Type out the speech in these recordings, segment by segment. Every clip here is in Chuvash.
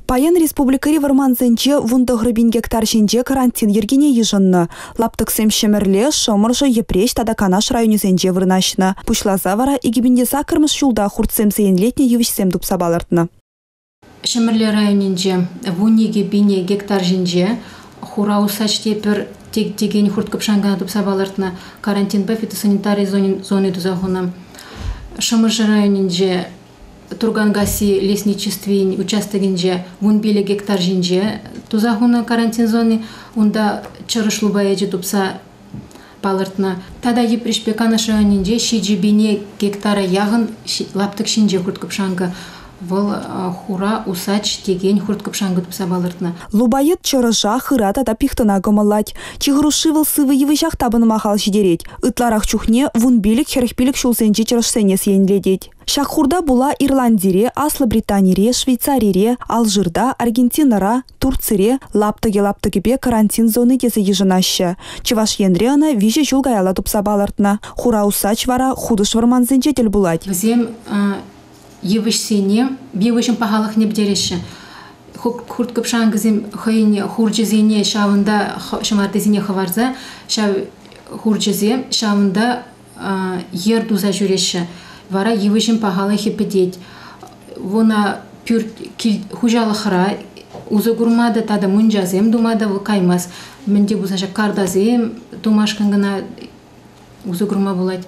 Паян республикӑри вӑрмансенче 19 пин гектар ҫинче карантин йӗркине йышӑннӑ. Лаптӑксем Ҫӗмӗрле, Шӑмӑршӑ, Йӗпреҫ тата Канаш районӗсенче вырнаҫнӑ. Пуҫласа вара 2008-мӗш ҫулта хуртсем сиенлетнӗ йывӑҫсем тупса палӑртнӑ. Ҫӗмӗрле районӗнче 12 пине гектар ҫинче хура усач те пӗр текен хурт-кӑпшанкӑна тупса палӑртнӑ. Карантинпа фитосанитари зони туса хунӑ. Шӑмӑршӑ районӗнче Турганкасси лесничествин участокӗнче 15 гектар ҫинче туса хунӑ карантин зони. Унта чӑрӑш лупаечӗ тупса палӑртнӑ. Тата Йӗпреҫпе Канаш районӗнче 7 000 гектара яхӑн лаптӑк ҫинче хурт-кӑпшанкӑ. Вӑл хура усач текен хурт-кӑпшанкӑ тупса палӑртнӑ. Лупайӑт чӑрӑша, хыра тата пихтӑна кӑмӑллать. Чи хӑрушши вӑл сывӑ йывӑҫах тапӑнма хал ҫитерет. Ытларах чухне 15-45 ҫулсенчи чӑрӑшсене сиенлетет. Ҫак хурта пула Ирландире, Аслӑ Британире, Швейцарире, Алжирта, Аргентинӑра, Турцире лаптӑкӗ-лаптӑкӗпе карантин зони тесе йышӑнаҫҫӗ. Чӑваш Енре ӑна 3 ҫул каялла тупса палӑртнӑ. Хура усач вара хутӑш вӑрмансенче тӗл пулать. Вӗсем йывӑҫсене, йывӑҫӑн пахалӑхне пӗтереҫҫӗ. Хурт-кӑпшанкӑсем хӑйӗн хурчӗсене ҫавӑнта ҫӑмартисене хӑварса ҫав хурчӗсем ҫавӑнта йӗр туса ҫӳреҫҫӗ. Вара йывӑҫӑн пахалӑхӗ пӗтет. Вона пӳрт кил хуҫалӑхра усӑ курма та тата мунчасем тума та вӑл каймасть. Мӗн те пулсан ҫак картасем тумашкӑн кӑна усӑ курма пулать.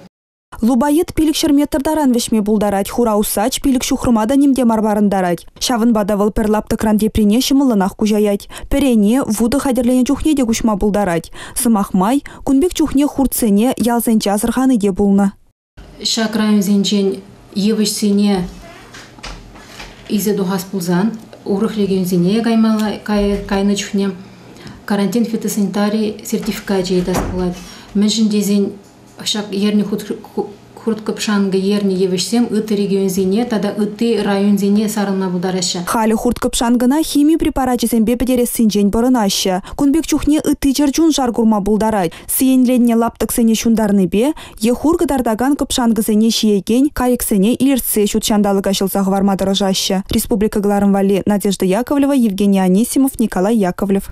Лупайӑт 500 метр таран вӗҫме пултарать, хура усач 5 ҫухрӑма та ним те мар парӑнтарать. Ҫавӑнпа та вӑл пӗр лаптӑкран теприне ҫӑмӑллӑнах куҫаять. Пӗрене, вутӑ хатӗрленӗ чухне те куҫма пултарать. Сӑмах май, кун пек чухне хуртсене ялсенче асӑрхани те пулнӑ. Ҫак районсенчен йывӑҫсене илсе тухас пулсан, урӑх регионсене каймалла кайнӑ чухне карантин фитосанитари сертификачӗ ыйтас пулать. Мӗншӗн тесен ҫак ернӗ хурт-кӑпшанкӑ ернӗ йывӑҫсем ытти регионсене тата ытти районсене сарӑлма пултараҫҫӗ. Халӗ хурт-кӑпшанкӑна хими препарачӗсемпе пӗтерессинчен пӑрӑнаҫҫӗ. Кун пек чухне ытти чӗрчун шар курма пултарать. Сиенленнӗ лаптӑксене ҫунтарнипе е хур кӑтартакан кӑпшанкӑсене ҫиекен кайӑксене илӗртсе ҫут ҫанталӑка ҫӑлса хӑварма тӑрӑшаҫҫӗ. Республика кӑларӑм валли Надежда Яковлева, Евгений Анисимов, Николай Яковлев.